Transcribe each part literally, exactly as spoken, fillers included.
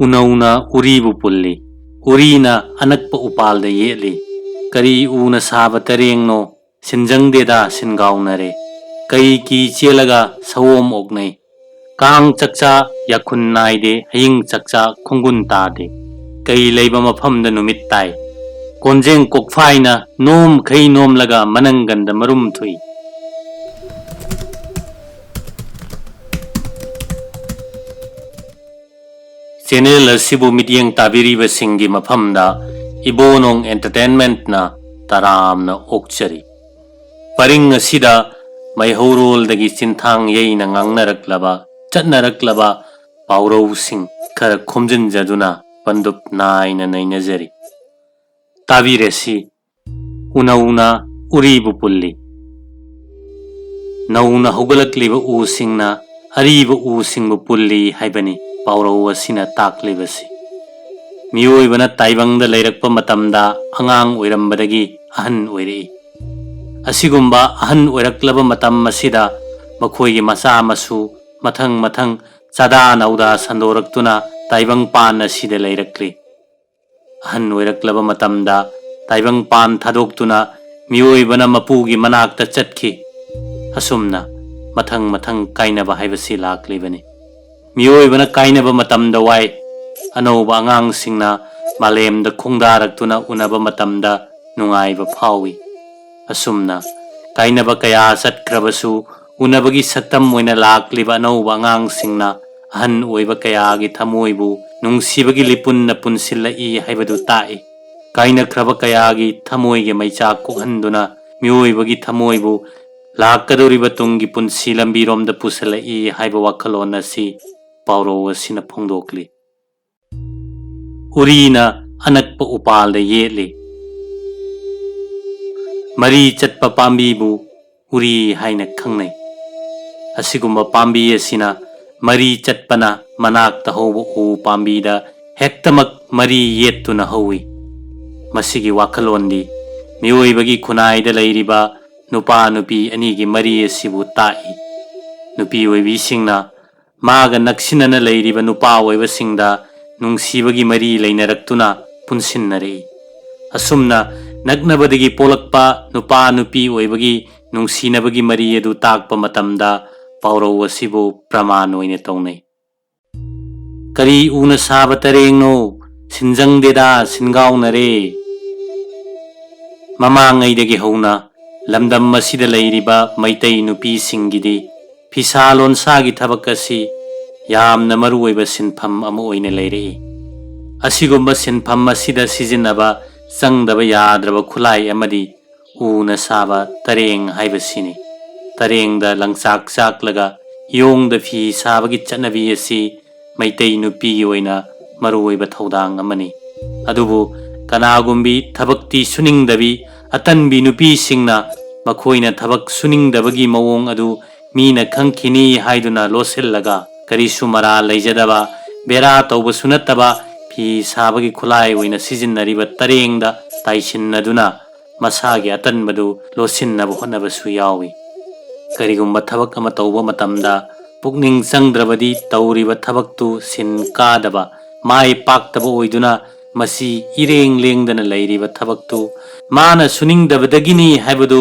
ꯎꯅꯧꯅ ꯎꯔꯤꯕꯨ ꯄꯨꯜꯂꯤ꯫ ꯎꯔꯤꯅ ꯑꯅꯛꯄ ꯎꯄꯥꯜꯗ ꯌꯦꯠꯂꯤ꯫ ꯀꯔꯤ ꯎꯅ ꯁꯥꯕ ꯇꯔꯦꯡꯅꯣ? ꯁꯤꯟꯖꯪꯗꯦꯗ ꯁꯤꯟꯒꯥꯎꯅꯔꯦ꯫ ꯀꯩ ꯀꯤ ꯆꯦꯜꯂꯒ ꯁꯑꯣꯝ ꯑꯣꯛꯅꯩ꯫ ꯀꯥꯡ ꯆꯥꯛꯆꯥ ꯌꯥꯈꯨꯟ ꯅꯥꯏꯗꯦ, ꯍꯌꯤꯡ ꯆꯥꯛꯆꯥ ꯈꯣꯡꯒꯨꯟ ꯇꯥꯗꯦ꯫ ꯀꯩ ꯂꯩꯕ ꯃꯐꯝꯗ ꯅꯨꯃꯤꯠ ꯇꯥꯏ꯫ ꯀꯣꯟꯖꯦꯡ ꯀꯣꯛꯐꯥꯏꯅ ꯅꯣꯝꯈꯩ ꯅꯣꯝꯂꯒ ꯃꯅꯪꯒꯟꯗ ꯃꯔꯨꯝ ꯊꯨꯏ꯫ ꯆꯦꯅꯦꯜ ꯑꯁꯤꯕꯨ ꯃꯤꯠꯌꯦꯡ ꯇꯥꯕꯤꯔꯤꯕꯁꯤꯡꯒꯤ ꯃꯐꯝꯗ ꯏꯕꯣꯅꯣꯡ ꯑꯦꯟꯇꯔꯇꯦꯟꯃꯦꯟꯠꯅ ꯇꯔꯥꯝꯅ ꯑꯣꯛꯆꯔꯤ꯫ ꯄꯔꯤꯡ ꯑꯁꯤꯗ ꯃꯩꯍꯧꯔꯣꯜꯗꯒꯤ ꯆꯤꯟꯊꯥꯡ ꯌꯩꯅ ꯉꯥꯡꯅꯔꯛꯂꯕ, ꯆꯠꯅꯔꯛꯂꯕ ꯄꯥꯎꯔꯧꯁꯤꯡ ꯈꯔ ꯈꯣꯝꯖꯤꯟꯖꯗꯨꯅ ꯄꯟꯗꯨꯞ ꯅꯥꯏꯅ ꯅꯩꯅꯖꯔꯤ꯫ ꯇꯥꯕꯤꯔꯁꯤ꯫ ꯎꯅꯧꯅ ꯎꯔꯤꯕꯨ ꯄꯨꯜꯂꯤ꯫ ꯅꯧꯅ ꯍꯧꯒꯠꯂꯛꯂꯤꯕ ꯎꯁꯤꯡꯅ ꯑꯔꯤꯕ ꯎꯁꯤꯡꯕꯨ ꯄꯨꯜꯂꯤ ꯍꯥꯏꯕꯅꯤ ꯄꯥꯎꯔꯧ ꯑꯁꯤꯅ ꯇꯥꯛꯂꯤꯕꯁꯤ꯫ ꯃꯤꯑꯣꯏꯕꯅ ꯇꯥꯏꯕꯪꯗ ꯂꯩꯔꯛꯄ ꯃꯇꯝꯗ ꯑꯉꯥꯡ ꯑꯣꯏꯔꯝꯕꯗꯒꯤ ꯑꯍꯟ ꯑꯣꯏꯔꯛꯏ꯫ ꯑꯁꯤꯒꯨꯝꯕ ꯑꯍꯟ ꯑꯣꯏꯔꯛꯂꯕ ꯃꯇꯝ ꯑꯁꯤꯗ ꯃꯈꯣꯏꯒꯤ ꯃꯆꯥ ꯃꯁꯨ ꯃꯊꯪ ꯃꯊꯪ ꯆꯥꯗꯥ ꯅꯧꯗꯥ ꯁꯟꯗꯣꯔꯛꯇꯨꯅ ꯇꯥꯏꯕꯪ ꯄꯥꯟ ꯑꯁꯤꯗ ꯂꯩꯔꯛꯂꯤ꯫ ꯑꯍꯟ ꯑꯣꯏꯔꯛꯂꯕ ꯃꯇꯝꯗ ꯇꯥꯏꯕꯪ ꯄꯥꯟ ꯊꯥꯗꯣꯛꯇꯨꯅ ꯃꯤꯑꯣꯏꯕꯅ ꯃꯄꯨꯒꯤ ꯃꯅꯥꯛꯇ ꯆꯠꯈꯤ꯫ ꯑꯁꯨꯝꯅ ꯃꯊꯪ ꯃꯊꯪ ꯀꯥꯏꯅꯕ ꯍꯥꯏꯕꯁꯤ ꯂꯥꯛꯂꯤꯕꯅꯤ꯫ ꯃꯤꯑꯣꯏꯕꯅ ꯀꯥꯏꯅꯕ ꯃꯇꯝꯗ ꯋꯥꯏ꯫ ꯑꯅꯧꯕ ꯑꯉꯥꯡꯁꯤꯡꯅ ꯃꯥꯂꯦꯝꯗ ꯈꯣꯡꯗꯥꯔꯛꯇꯨꯅ ꯎꯅꯕ ꯃꯇꯝꯗ ꯅꯨꯡꯉꯥꯏꯕ ꯐꯥꯎꯏ꯫ ꯑꯁꯨꯝꯅ ꯀꯥꯏꯅꯕ ꯀꯌꯥ ꯆꯠꯈ꯭ꯔꯕꯁꯨ ꯎꯅꯕꯒꯤ ꯁꯛꯇꯝ ꯑꯣꯏꯅ ꯂꯥꯛꯂꯤꯕ ꯑꯅꯧꯕ ꯑꯉꯥꯡꯁꯤꯡꯅ ꯑꯍꯟ ꯑꯣꯏꯕ ꯀꯌꯥꯒꯤ ꯊꯃꯣꯏꯕꯨ ꯅꯨꯡꯁꯤꯕꯒꯤ ꯂꯤꯄꯨꯟꯅ ꯄꯨꯟꯁꯤꯜꯂꯛꯏ ꯍꯥꯏꯕꯗꯨ ꯇꯥꯛꯏ꯫ ꯀꯥꯏꯅꯈ꯭ꯔꯕ ꯀꯌꯥꯒꯤ ꯊꯃꯣꯏꯒꯤ ꯃꯩꯆꯥꯛ ꯀꯣꯛꯍꯟꯗꯨꯅ ꯃꯤꯑꯣꯏꯕꯒꯤ ꯊꯃꯣꯏꯕꯨ ꯂꯥꯛꯀꯗꯧꯔꯤꯕ ꯇꯨꯡꯒꯤ ꯄꯨꯟꯁꯤ ꯂꯝꯕꯤꯔꯣꯝꯗ ꯄꯨꯁꯤꯜꯂꯛꯏ ꯍꯥꯏꯕ ꯋꯥꯈꯜꯂꯣꯟ ꯑꯁꯤ ꯄꯥꯎꯔꯧ ꯑꯁꯤꯅ ꯐꯣꯡꯗꯣꯛꯂꯤ꯫ ꯎꯔꯤꯅ ꯑꯅꯛꯄ ꯎꯄꯥꯜꯗ ꯌꯦꯠꯂꯤ꯫ ꯃꯔꯤ ꯆꯠꯄ ꯄꯥꯝꯕꯤꯕꯨ ꯎꯔꯤ ꯍꯥꯏꯅ ꯈꯪꯅꯩ꯫ ꯑꯁꯤꯒꯨꯝꯕ ꯄꯥꯝꯕꯤ ꯑꯁꯤꯅ ꯃꯔꯤ ꯆꯠꯄꯅ ꯃꯅꯥꯛꯇ ꯍꯧꯕ ꯎ ꯄꯥꯝꯕꯤꯗ ꯍꯦꯛꯇꯃꯛ ꯃꯔꯤ ꯌꯦꯠꯇꯨꯅ ꯍꯧꯏ꯫ ꯃꯁꯤꯒꯤ ꯋꯥꯈꯜꯂꯣꯟꯗꯤ ꯃꯤꯑꯣꯏꯕꯒꯤ ꯈꯨꯟꯅꯥꯏꯗ ꯂꯩꯔꯤꯕ ꯅꯨꯄꯥ ꯅꯨꯄꯤ ꯑꯅꯤꯒꯤ ꯃꯔꯤ ꯑꯁꯤꯕꯨ ꯇꯥꯛꯏ꯫ ꯅꯨꯄꯤ ꯑꯣꯏꯕꯤꯁꯤꯡꯅ ꯃꯥꯒ ꯅꯛꯁꯤꯟꯅꯅ ꯂꯩꯔꯤꯕ ꯅꯨꯄꯥ ꯑꯣꯏꯕꯁꯤꯡꯗ ꯅꯨꯡꯁꯤꯕꯒꯤ ꯃꯔꯤ ꯂꯩꯅꯔꯛꯇꯨꯅ ꯄꯨꯟꯁꯤꯟꯅꯔꯛꯏ꯫ ꯑꯁꯨꯝꯅ ꯅꯛꯅꯕꯗꯒꯤ ꯄꯣꯛꯂꯛꯄ ꯅꯨꯄꯥ ꯅꯨꯄꯤ ꯑꯣꯏꯕꯒꯤ ꯅꯨꯡꯁꯤꯅꯕꯒꯤ ꯃꯔꯤ ꯑꯗꯨ ꯇꯥꯛꯄ ꯃꯇꯝꯗ ꯄꯥꯎꯔꯧ ꯑꯁꯤꯕꯨ ꯄ꯭ꯔꯃꯥꯟ ꯑꯣꯏꯅ ꯇꯧꯅꯩ꯫ "ꯀꯔꯤ ꯎꯅ ꯁꯥꯕ ꯇꯔꯦꯡꯅꯣ, ꯁꯤꯟꯖꯪꯗꯦꯗ ꯁꯤꯟꯒꯥꯎꯅꯔꯦ"꯫ ꯃꯃꯥꯡꯉꯩꯗꯒꯤ ꯍꯧꯅ ꯂꯝꯗꯝ ꯑꯁꯤꯗ ꯂꯩꯔꯤꯕ ꯃꯩꯇꯩ ꯅꯨꯄꯤꯁꯤꯡꯒꯤꯗꯤ ꯐꯤꯁꯥ ꯂꯣꯟꯁꯥꯒꯤ ꯊꯕꯛ ꯑꯁꯤ ꯌꯥꯝꯅ ꯃꯔꯨꯑꯣꯏꯕ ꯁꯤꯟꯐꯝ ꯑꯃ ꯑꯣꯏꯅ ꯂꯩꯔꯛꯏ꯫ ꯑꯁꯤꯒꯨꯝꯕ ꯁꯤꯟꯐꯝ ꯑꯁꯤꯗ ꯁꯤꯖꯤꯟꯅꯕ ꯆꯪꯗꯕ ꯌꯥꯗ꯭ꯔꯕ ꯈꯨꯠꯂꯥꯏ ꯑꯃꯗꯤ ꯎꯅ ꯁꯥꯕ ꯇꯔꯦꯡ ꯍꯥꯏꯕꯁꯤꯅꯤ꯫ ꯇꯔꯦꯡꯗ ꯂꯪꯆꯥꯛ ꯆꯥꯛꯂꯒ ꯌꯣꯡꯗ ꯐꯤ ꯁꯥꯕꯒꯤ ꯆꯠꯅꯕꯤ ꯑꯁꯤ ꯃꯩꯇꯩ ꯅꯨꯄꯤꯒꯤ ꯑꯣꯏꯅ ꯃꯔꯨꯑꯣꯏꯕ ꯊꯧꯗꯥꯡ ꯑꯃꯅꯤ꯫ ꯑꯗꯨꯕꯨ ꯀꯅꯥꯒꯨꯝꯕꯤ ꯊꯕꯛꯇꯤ ꯁꯨꯅꯤꯡꯗꯕꯤ ꯑꯇꯟꯕꯤ ꯅꯨꯄꯤꯁꯤꯡꯅ ꯃꯈꯣꯏꯅ ꯊꯕꯛ ꯁꯨꯅꯤꯡꯗꯕꯒꯤ ꯃꯑꯣꯡ ꯑꯗꯨ ꯃꯤꯅ ꯈꯪꯈꯤꯅꯤ ꯍꯥꯏꯗꯨꯅ ꯂꯣꯠꯁꯤꯜꯂꯒ, ꯀꯔꯤꯁꯨ ꯃꯔꯥ ꯂꯩꯖꯗꯕ, ꯕꯦꯔꯥ ꯇꯧꯕꯁꯨ ꯅꯠꯇꯕ, ꯐꯤ ꯁꯥꯕꯒꯤ ꯈꯨꯠꯂꯥꯏ ꯑꯣꯏꯅ ꯁꯤꯖꯤꯟꯅꯔꯤꯕ ꯇꯔꯦꯡꯗ ꯇꯥꯏꯁꯤꯟꯅꯗꯨꯅ ꯃꯁꯥꯒꯤ ꯑꯇꯟꯕꯗꯨ ꯂꯣꯠꯁꯤꯟꯅꯕ ꯍꯣꯠꯅꯕꯁꯨ ꯌꯥꯎꯏ꯫ ꯀꯔꯤꯒꯨꯝꯕ ꯊꯕꯛ ꯑꯃ ꯇꯧꯕ ꯃꯇꯝꯗ ꯄꯨꯛꯅꯤꯡ ꯆꯪꯗ꯭ꯔꯕꯗꯤ ꯇꯧꯔꯤꯕ ꯊꯕꯛꯇꯨ ꯁꯤꯟ ꯀꯥꯗꯕ, ꯃꯥꯏ ꯄꯥꯛꯇꯕ ꯑꯣꯏꯗꯨꯅ ꯃꯁꯤ ꯏꯔꯦꯡ ꯂꯦꯡꯗꯅ ꯂꯩꯔꯤꯕ ꯊꯕꯛꯇꯨ ꯃꯥꯅ ꯁꯨꯅꯤꯡꯗꯕꯗꯒꯤꯅꯤ ꯍꯥꯏꯕꯗꯨ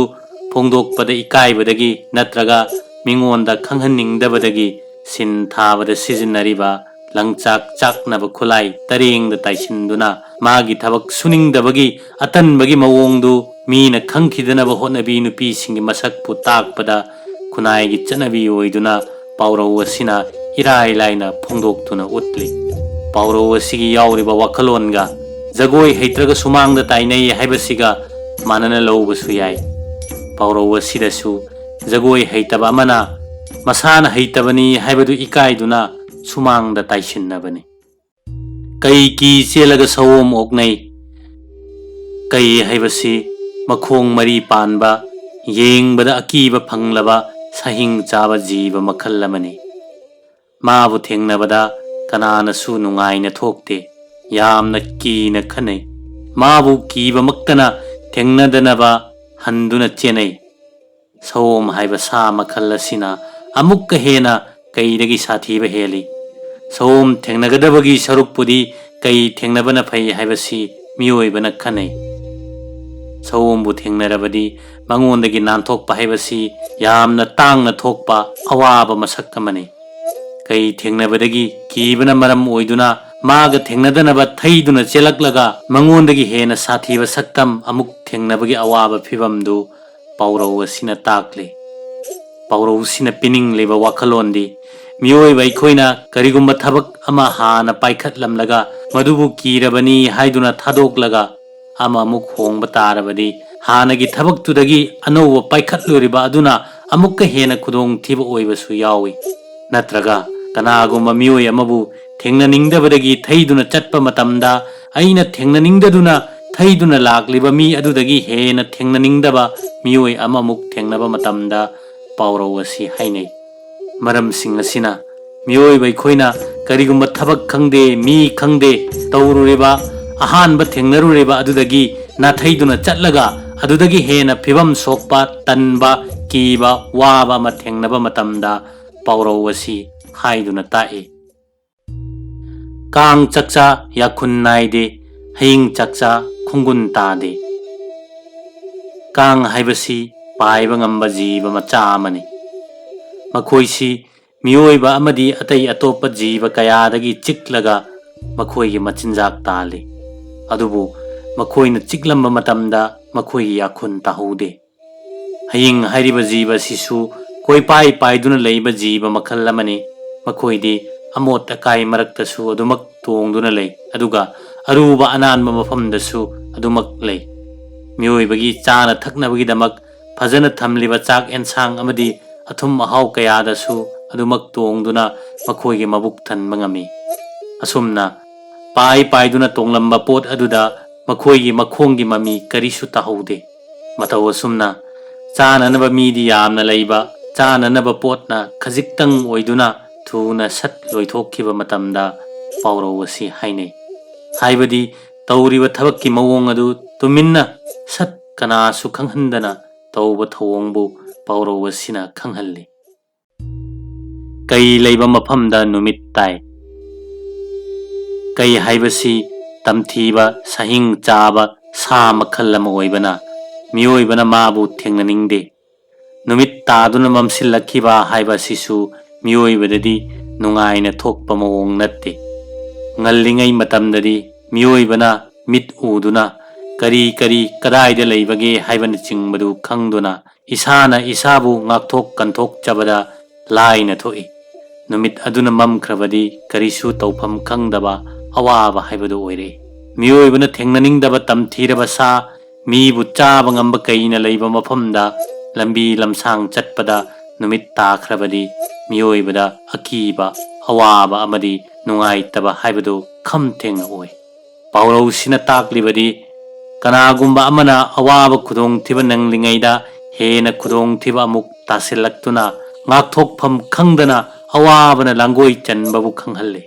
ꯐꯣꯡꯗꯣꯛꯄꯗ ꯏꯀꯥꯏꯕꯗꯒꯤ ꯅꯠꯇ꯭ꯔꯒ ꯃꯤꯉꯣꯟꯗ ꯈꯪꯍꯟꯅꯤꯡꯗꯕꯗꯒꯤ ꯁꯤꯟ ꯊꯥꯕꯗ ꯁꯤꯖꯤꯟꯅꯔꯤꯕ ꯂꯪꯆꯥꯛ ꯆꯥꯛꯅꯕ ꯈꯨꯠꯂꯥꯏ ꯇꯔꯦꯡꯗ ꯇꯥꯏꯁꯤꯟꯗꯨꯅ ꯃꯥꯒꯤ ꯊꯕꯛ ꯁꯨꯅꯤꯡꯗꯕꯒꯤ ꯑꯇꯟꯕꯒꯤ ꯃꯑꯣꯡꯗꯨ ꯃꯤꯅ ꯈꯪꯈꯤꯗꯅꯕ ꯍꯣꯠꯅꯕꯤ ꯅꯨꯄꯤꯁꯤꯡꯒꯤ ꯃꯁꯛꯄꯨ ꯇꯥꯛꯄꯗ ꯈꯨꯟꯅꯥꯏꯒꯤ ꯆꯠꯅꯕꯤ ꯑꯣꯏꯗꯨꯅ ꯄꯥꯎꯔꯧ ꯑꯁꯤꯅ ꯏꯔꯥꯏ ꯂꯥꯏꯅ ꯐꯣꯡꯗꯣꯛꯇꯨꯅ ꯎꯠꯂꯤ꯫ ꯄꯥꯎꯔꯧ ꯑꯁꯤꯒꯤ ꯌꯥꯎꯔꯤꯕ ꯋꯥꯈꯜꯂꯣꯟꯒ ꯖꯒꯣꯏ ꯍꯩꯇ꯭ꯔꯒ ꯁꯨꯃꯥꯡꯗ ꯇꯥꯏꯅꯩ ꯍꯥꯏꯕꯁꯤꯒ ꯃꯥꯟꯅꯅ ꯂꯧꯕꯁꯨ ꯌꯥꯏ꯫ ꯄꯥꯎꯔꯧ ꯑꯁꯤꯗꯁꯨ ꯖꯒꯣꯏ ꯍꯩꯇꯕ ꯑꯃꯅ ꯃꯁꯥꯅ ꯍꯩꯇꯕꯅꯤ ꯍꯥꯏꯕꯗꯨ ꯏꯀꯥꯏꯗꯨꯅ ꯁꯨꯃꯥꯡꯗ ꯇꯥꯏꯁꯤꯟꯅꯕꯅꯤ꯫ "ꯀꯩ ꯀꯤ ꯆꯦꯜꯂꯒ ꯁꯑꯣꯝ ꯑꯣꯛꯅꯩ"꯫ ꯀꯩ ꯍꯥꯏꯕꯁꯤ ꯃꯈꯣꯡ ꯃꯔꯤ ꯄꯥꯟꯕ, ꯌꯦꯡꯕꯗ ꯑꯀꯤꯕ ꯐꯪꯂꯕ ꯁꯥꯍꯤꯡ ꯆꯥꯕ ꯖꯤꯕ ꯃꯈꯜ ꯑꯃꯅꯤ꯫ ꯃꯥꯕꯨ ꯊꯦꯡꯅꯕꯗ ꯀꯅꯥꯅꯁꯨ ꯅꯨꯡꯉꯥꯏꯅ ꯊꯣꯛꯇꯦ, ꯌꯥꯝꯅ ꯀꯤꯅ ꯈꯟꯅꯩ꯫ ꯃꯥꯕꯨ ꯀꯤꯕꯃꯛꯇꯅ ꯊꯦꯡꯅꯗꯅꯕ ꯍꯟꯗꯨꯅ ꯆꯦꯟꯅꯩ꯫ ꯁꯑꯣꯝ ꯍꯥꯏꯕ ꯁꯥ ꯃꯈꯜ ꯑꯁꯤꯅ ꯑꯃꯨꯛꯀ ꯍꯦꯟꯅ ꯀꯩꯗꯒꯤ ꯁꯥꯊꯤꯕ ꯍꯦꯜꯂꯤ꯫ ꯁꯑꯣꯝ ꯊꯦꯡꯅꯒꯗꯕꯒꯤ ꯁꯔꯨꯛꯄꯨꯗꯤ ꯀꯩ ꯊꯦꯡꯅꯕꯅ ꯐꯩ ꯍꯥꯏꯕꯁꯤ ꯃꯤꯑꯣꯏꯕꯅ ꯈꯟꯅꯩ꯫ ꯁꯑꯣꯝꯕꯨ ꯊꯦꯡꯅꯔꯕꯗꯤ ꯃꯉꯣꯟꯗꯒꯤ ꯅꯥꯟꯊꯣꯛꯄ ꯍꯥꯏꯕꯁꯤ ꯌꯥꯝꯅ ꯇꯥꯡꯅ ꯊꯣꯛꯄ ꯑꯋꯥꯕ ꯃꯁꯛ ꯑꯃꯅꯤ꯫ ꯀꯩ ꯊꯦꯡꯅꯕꯗꯒꯤ ꯀꯤꯕꯅ ꯃꯔꯝ ꯑꯣꯏꯗꯨꯅ ꯃꯥꯒ ꯊꯦꯡꯅꯗꯅꯕ ꯊꯩꯗꯨꯅ ꯆꯦꯜꯂꯛꯂꯒ ꯃꯉꯣꯟꯗꯒꯤ ꯍꯦꯟꯅ ꯁꯥꯊꯤꯕ ꯁꯛꯇꯝ ꯑꯃꯨꯛ ꯊꯦꯡꯅꯕꯒꯤ ꯑꯋꯥꯕ ꯐꯤꯕꯝꯗꯨ ꯄꯥꯎꯔꯧ ꯑꯁꯤꯅ ꯇꯥꯛꯂꯤ꯫ ꯄꯥꯎꯔꯧꯁꯤꯅ ꯄꯤꯅꯤꯡꯂꯤꯕ ꯋꯥꯈꯜꯂꯣꯟꯗꯤ, ꯃꯤꯑꯣꯏꯕ ꯑꯩꯈꯣꯏꯅ ꯀꯔꯤꯒꯨꯝꯕ ꯊꯕꯛ ꯑꯃ ꯍꯥꯟꯅ ꯄꯥꯏꯈꯠꯂꯝꯂꯒ ꯃꯗꯨꯕꯨ ꯀꯤꯔꯕꯅꯤ ꯍꯥꯏꯗꯨꯅ ꯊꯥꯗꯣꯛꯂꯒ ꯑꯃꯃꯨꯛ ꯍꯣꯡꯕ ꯇꯥꯔꯕꯗꯤ, ꯍꯥꯟꯅꯒꯤ ꯊꯕꯛꯇꯨꯗꯒꯤ ꯑꯅꯧꯕ ꯄꯥꯏꯈꯠꯂꯨꯔꯤꯕ ꯑꯗꯨꯅ ꯑꯃꯨꯛꯀ ꯍꯦꯟꯅ ꯈꯨꯗꯣꯡꯊꯤꯕ ꯑꯣꯏꯕꯁꯨ ꯌꯥꯎꯏ꯫ ꯅꯠꯇ꯭ꯔꯒ ꯀꯅꯥꯒꯨꯝꯕ ꯃꯤꯑꯣꯏ ꯑꯃꯕꯨ ꯊꯦꯡꯅꯅꯤꯡꯗꯕꯗꯒꯤ ꯊꯩꯗꯨꯅ ꯆꯠꯄ ꯃꯇꯝꯗ, ꯑꯩꯅ ꯊꯦꯡꯅꯅꯤꯡꯗꯗꯨꯅ ꯊꯩꯗꯨꯅ ꯂꯥꯛꯂꯤꯕ ꯃꯤ ꯑꯗꯨꯗꯒꯤ ꯍꯦꯟꯅ ꯊꯦꯡꯅꯅꯤꯡꯗꯕ ꯃꯤꯑꯣꯏ ꯑꯃꯃꯨꯛ ꯊꯦꯡꯅꯕ ꯃꯇꯝꯗ ꯄꯥꯎꯔꯧ ꯑꯁꯤ ꯍꯥꯏꯅꯩ꯫ ꯃꯔꯝꯁꯤꯡ ꯑꯁꯤꯅ ꯃꯤꯑꯣꯏꯕ ꯑꯩꯈꯣꯏꯅ ꯀꯔꯤꯒꯨꯝꯕ ꯊꯕꯛ ꯈꯪꯗꯦ, ꯃꯤ ꯈꯪꯗꯦ, ꯇꯧꯔꯨꯔꯤꯕ, ꯑꯍꯥꯟꯕ ꯊꯦꯡꯅꯔꯨꯔꯤꯕ ꯑꯗꯨꯗꯒꯤ ꯅꯥꯊꯩꯗꯨꯅ ꯆꯠꯂꯒ ꯑꯗꯨꯗꯒꯤ ꯍꯦꯟꯅ ꯐꯤꯕꯝ ꯁꯣꯛꯄ, ꯇꯟꯕ, ꯀꯤꯕ, ꯋꯥꯕ ꯑꯃ ꯊꯦꯡꯅꯕ ꯃꯇꯝꯗ ꯄꯥꯎꯔꯧ ꯑꯁꯤ ꯍꯥꯏꯗꯨꯅ ꯇꯥꯛꯏ꯫ ꯀꯥꯡ ꯆꯥꯛꯆꯥ ꯌꯥꯈꯨꯟ ꯅꯥꯏꯗꯦ, ꯍꯌꯤꯡ ꯆꯥꯛꯆꯥ ꯈꯣꯡꯒꯨꯟ ꯇꯥꯗꯦ꯫ ꯀꯥꯡ ꯍꯥꯏꯕꯁꯤ ꯄꯥꯏꯕ ꯉꯝꯕ ꯖꯤꯕ ꯃꯆꯥ ꯑꯃꯅꯤ꯫ ꯃꯈꯣꯏꯁꯤ ꯃꯤꯑꯣꯏꯕ ꯑꯃꯗꯤ ꯑꯇꯩ ꯑꯇꯣꯞꯄ ꯖꯤꯕ ꯀꯌꯥꯗꯒꯤ ꯆꯤꯛꯂꯒ ꯃꯈꯣꯏꯒꯤ ꯃꯆꯤꯟꯖꯥꯛ ꯇꯥꯜꯂꯤ꯫ ꯑꯗꯨꯕꯨ ꯃꯈꯣꯏꯅ ꯆꯤꯛꯂꯝꯕ ꯃꯇꯝꯗ ꯃꯈꯣꯏꯒꯤ ꯌꯥꯈꯨꯟ ꯇꯥꯍꯧꯗꯦ꯫ ꯍꯌꯤꯡ ꯍꯥꯏꯔꯤꯕ ꯖꯤꯕ ꯑꯁꯤꯁꯨ ꯀꯣꯏꯄꯥꯏ ꯄꯥꯏꯗꯨꯅ ꯂꯩꯕ ꯖꯤꯕ ꯃꯈꯜ ꯑꯃꯅꯤ꯫ ꯃꯈꯣꯏꯗꯤ ꯑꯃꯣꯠ ꯑꯀꯥꯏ ꯃꯔꯛꯇꯁꯨ ꯑꯗꯨꯃꯛ ꯇꯣꯡꯗꯨꯅ ꯂꯩ, ꯑꯗꯨꯒ ꯑꯔꯨꯕ ꯑꯅꯥꯟꯕ ꯃꯐꯝꯗꯁꯨ ꯑꯗꯨꯃꯛ ꯂꯩ꯫ ꯃꯤꯑꯣꯏꯕꯒꯤ ꯆꯥꯅ ꯊꯛꯅꯕꯒꯤꯗꯃꯛ ꯐꯖꯅ ꯊꯝꯂꯤꯕ ꯆꯥꯛ ꯑꯦꯟꯁꯥꯡ ꯑꯃꯗꯤ ꯑꯊꯨꯝ ꯑꯍꯥꯎ ꯀꯌꯥꯗꯁꯨ ꯑꯗꯨꯃꯛ ꯇꯣꯡꯗꯨꯅ ꯃꯈꯣꯏꯒꯤ ꯃꯕꯨꯛ ꯊꯟꯕ ꯉꯝꯃꯤ꯫ ꯑꯁꯨꯝꯅ ꯄꯥꯏ ꯄꯥꯏꯗꯨꯅ ꯇꯣꯡꯂꯝꯕ ꯄꯣꯠ ꯑꯗꯨꯗ ꯃꯈꯣꯏꯒꯤ ꯃꯈꯣꯡꯒꯤ ꯃꯃꯤ ꯀꯔꯤꯁꯨ ꯇꯥꯍꯧꯗꯦ꯫ ꯃꯇꯧ ꯑꯁꯨꯝꯅ ꯆꯥꯅꯅꯕ ꯃꯤꯗꯤ ꯌꯥꯝꯅ ꯂꯩꯕ, ꯆꯥꯅꯅꯕ ꯄꯣꯠꯅ ꯈꯖꯤꯛꯇꯪ ꯑꯣꯏꯗꯨꯅ ꯊꯨꯅ ꯁꯠ ꯂꯣꯏꯊꯣꯛꯈꯤꯕ ꯃꯇꯝꯗ ꯄꯥꯎꯔꯧ ꯑꯁꯤ ꯍꯥꯏꯅꯩ꯫ ꯍꯥꯏꯕꯗꯤ ꯇꯧꯔꯤꯕ ꯊꯕꯛꯀꯤ ꯃꯑꯣꯡ ꯑꯗꯨ ꯇꯨꯃꯤꯟꯅ ꯁꯠ ꯀꯅꯥꯁꯨ ꯈꯪꯍꯟꯗꯅ ꯇꯧꯕ ꯊꯧꯑꯣꯡꯕꯨ ꯄꯥꯎꯔꯧ ꯑꯁꯤꯅ ꯈꯪꯍꯜꯂꯤ꯫ ꯀꯩ ꯂꯩꯕ ꯃꯐꯝꯗ ꯅꯨꯃꯤꯠ ꯇꯥꯏ꯫ ꯀꯩ ꯍꯥꯏꯕꯁꯤ ꯇꯝꯊꯤꯕ, ꯁꯍꯤꯡ ꯆꯥꯕ ꯁꯥ ꯃꯈꯜ ꯑꯃ ꯑꯣꯏꯕꯅ ꯃꯤꯑꯣꯏꯕꯅ ꯃꯥꯕꯨ ꯊꯦꯡꯅꯅꯤꯡꯗꯦ꯫ ꯅꯨꯃꯤꯠ ꯇꯥꯗꯨꯅ ꯃꯝꯁꯤꯜꯂꯛꯈꯤꯕ ꯍꯥꯏꯕ ꯑꯁꯤꯁꯨ ꯃꯤꯑꯣꯏꯕꯗꯗꯤ ꯅꯨꯡꯉꯥꯏꯅ ꯊꯣꯛꯄ ꯃꯑꯣꯡ ꯅꯠꯇꯦ꯫ ꯉꯜꯂꯤꯉꯩ ꯃꯇꯝꯗꯗꯤ ꯃꯤꯑꯣꯏꯕꯅ ꯃꯤꯠ ꯎꯗꯨꯅ ꯀꯔꯤ ꯀꯔꯤ ꯀꯗꯥꯏꯗ ꯂꯩꯕꯒꯦ ꯍꯥꯏꯕꯅꯆꯤꯡꯕꯗꯨ ꯈꯪꯗꯨꯅ ꯏꯁꯥꯅ ꯏꯁꯥꯕꯨ ꯉꯥꯛꯊꯣꯛ ꯀꯟꯊꯣꯛꯆꯕꯗ ꯂꯥꯏꯅ ꯊꯣꯛꯏ꯫ ꯅꯨꯃꯤꯠ ꯑꯗꯨꯅ ꯃꯝꯈ꯭ꯔꯕꯗꯤ ꯀꯔꯤꯁꯨ ꯇꯧꯐꯝ ꯈꯪꯗꯕ ꯑꯋꯥꯕ ꯍꯥꯏꯕꯗꯨ ꯑꯣꯏꯔꯦ꯫ ꯃꯤꯑꯣꯏꯕꯅ ꯊꯦꯡꯅꯅꯤꯡꯗꯕ ꯇꯝꯊꯤꯔꯕ ꯁꯥ, ꯃꯤꯕꯨ ꯆꯥꯕ ꯉꯝꯕ ꯀꯩꯅ ꯂꯩꯕ ꯃꯐꯝꯗ ꯂꯝꯕꯤ ꯂꯝꯁꯥꯡ ꯆꯠꯄꯗ ꯅꯨꯃꯤꯠ ꯇꯥꯈ꯭ꯔꯕꯗꯤ ꯃꯤꯑꯣꯏꯕꯗ ꯑꯀꯤꯕ, ꯑꯋꯥꯕ ꯑꯃꯗꯤ ꯅꯨꯡꯉꯥꯏꯇꯕ ꯍꯥꯏꯕꯗꯨ ꯈꯝ ꯊꯦꯡꯅ ꯑꯣꯏ꯫ ꯄꯥꯎꯔꯧꯁꯤꯅ ꯇꯥꯛꯂꯤꯕꯗꯤ ꯀꯅꯥꯒꯨꯝꯕ ꯑꯃꯅ ꯑꯋꯥꯕ ꯈꯨꯗꯣꯡꯊꯤꯕ ꯅꯪꯂꯤꯉꯩꯗ ꯍꯦꯟꯅ ꯈꯨꯗꯣꯡꯊꯤꯕ ꯑꯃꯨꯛ ꯇꯥꯁꯤꯜꯂꯛꯇꯨꯅ ꯉꯥꯛꯊꯣꯛꯐꯝ ꯈꯪꯗꯅ ꯑꯋꯥꯕꯅ ꯂꯥꯡꯒꯣꯏ ꯆꯟꯕꯕꯨ ꯈꯪꯍꯜꯂꯤ꯫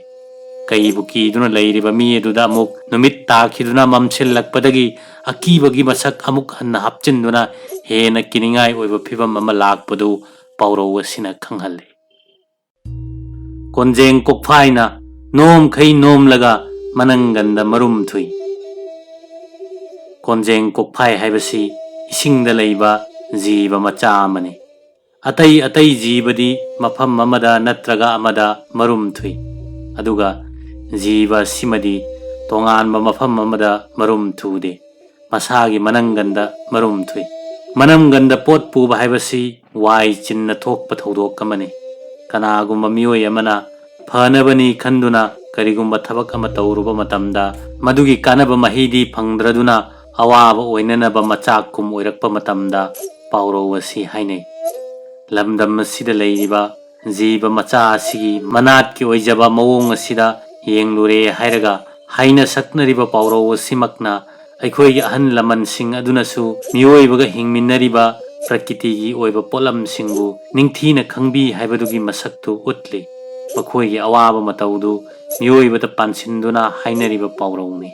ꯀꯩꯕꯨ ꯀꯤꯗꯨꯅ ꯂꯩꯔꯤꯕ ꯃꯤ ꯑꯗꯨꯗ ꯑꯃꯨꯛ ꯅꯨꯃꯤꯠ ꯇꯥꯈꯤꯗꯨꯅ ꯃꯝꯁꯤꯜꯂꯛꯄꯗꯒꯤ ꯑꯀꯤꯕꯒꯤ ꯃꯁꯛ ꯑꯃꯨꯛ ꯍꯟꯅ ꯍꯥꯞꯆꯤꯟꯗꯨꯅ ꯍꯦꯟꯅ ꯀꯤꯅꯤꯡꯉꯥꯏ ꯑꯣꯏꯕ ꯐꯤꯕꯝ ꯑꯃ ꯂꯥꯛꯄꯗꯨ ꯄꯥꯎꯔꯧ ꯑꯁꯤꯅ ꯈꯪꯍꯜꯂꯤ꯫ ꯀꯣꯟꯖꯦꯡ ꯀꯣꯛꯐꯥꯏꯅ ꯅꯣꯝꯈꯩ ꯅꯣꯝꯂꯒ ꯃꯅꯪꯒꯟꯗ ꯃꯔꯨꯝ ꯊꯨꯏ꯫ ꯀꯣꯟꯖꯦꯡ ꯀꯣꯛꯐꯥꯏ ꯍꯥꯏꯕꯁꯤ ꯏꯁꯤꯡꯗ ꯂꯩꯕ ꯖꯤꯕ ꯃꯆꯥ ꯑꯃꯅꯤ꯫ ꯑꯇꯩ ꯑꯇꯩ ꯖꯤꯕꯗꯤ ꯃꯐꯝ ꯑꯃꯗ ꯅꯠꯇ꯭ꯔꯒ ꯑꯃꯗ ꯃꯔꯨꯝ ꯊꯨꯏ, ꯑꯗꯨꯒ ꯖꯤꯕ ꯑꯁꯤꯃꯗꯤ ꯇꯣꯉꯥꯟꯕ ꯃꯐꯝ ꯑꯃꯗ ꯃꯔꯨꯝ ꯊꯨꯗꯦ꯫ ꯃꯁꯥꯒꯤ ꯃꯅꯪꯒꯟꯗ ꯃꯔꯨꯝ ꯊꯨꯏ꯫ ꯃꯅꯪꯒꯟꯗ ꯄꯣꯠ ꯄꯨꯕ ꯍꯥꯏꯕꯁꯤ ꯋꯥꯏ ꯆꯤꯟꯅ ꯊꯣꯛꯄ ꯊꯧꯗꯣꯛ ꯑꯃꯅꯤ꯫ ꯀꯅꯥꯒꯨꯝꯕ ꯃꯤꯑꯣꯏ ꯑꯃꯅ ꯐꯅꯕꯅꯤ ꯈꯟꯗꯨꯅ ꯀꯔꯤꯒꯨꯝꯕ ꯊꯕꯛ ꯑꯃ ꯇꯧꯔꯨꯕ ꯃꯇꯝꯗ ꯃꯗꯨꯒꯤ ꯀꯥꯟꯅꯕ ꯃꯍꯩꯗꯤ ꯐꯪꯗ꯭ꯔꯗꯨꯅ ꯑꯋꯥꯕ ꯑꯣꯏꯅꯅꯕ ꯃꯆꯥꯛ ꯀꯨꯝ ꯑꯣꯏꯔꯛꯄ ꯃꯇꯝꯗ ꯄꯥꯎꯔꯧ ꯑꯁꯤ ꯍꯥꯏꯅꯩ꯫ ꯂꯝꯗꯝ ꯑꯁꯤꯗ ꯂꯩꯔꯤꯕ ꯖꯤꯕ ꯃꯆꯥ ꯑꯁꯤꯒꯤ ꯃꯅꯥꯠꯀꯤ ꯑꯣꯏꯖꯕ ꯃꯑꯣꯡ ꯑꯁꯤꯗ ꯌꯦꯡꯂꯨꯔꯦ ꯍꯥꯏꯔꯒ ꯍꯥꯏꯅ ꯁꯛꯅꯔꯤꯕ ꯄꯥꯎꯔꯧ ꯑꯁꯤꯃꯛꯅ ꯑꯩꯈꯣꯏꯒꯤ ꯑꯍꯜ ꯂꯃꯟꯁꯤꯡ ꯑꯗꯨꯅꯁꯨ ꯃꯤꯑꯣꯏꯕꯒ ꯍꯤꯡꯃꯤꯟꯅꯔꯤꯕ ꯄ꯭ꯔꯀꯤꯇꯤꯒꯤ ꯑꯣꯏꯕ ꯄꯣꯠꯂꯝꯁꯤꯡꯕꯨ ꯅꯤꯡꯊꯤꯅ ꯈꯪꯕꯤ ꯍꯥꯏꯕꯗꯨꯒꯤ ꯃꯁꯛꯇꯨ ꯎꯠꯂꯤ꯫ ꯃꯈꯣꯏꯒꯤ ꯑꯋꯥꯕ ꯃꯇꯧꯗꯨ ꯃꯤꯑꯣꯏꯕꯗ ꯄꯥꯟꯁꯤꯟꯗꯨꯅ ꯍꯥꯏꯅꯔꯤꯕ ꯄꯥꯎꯔꯧꯅꯤ꯫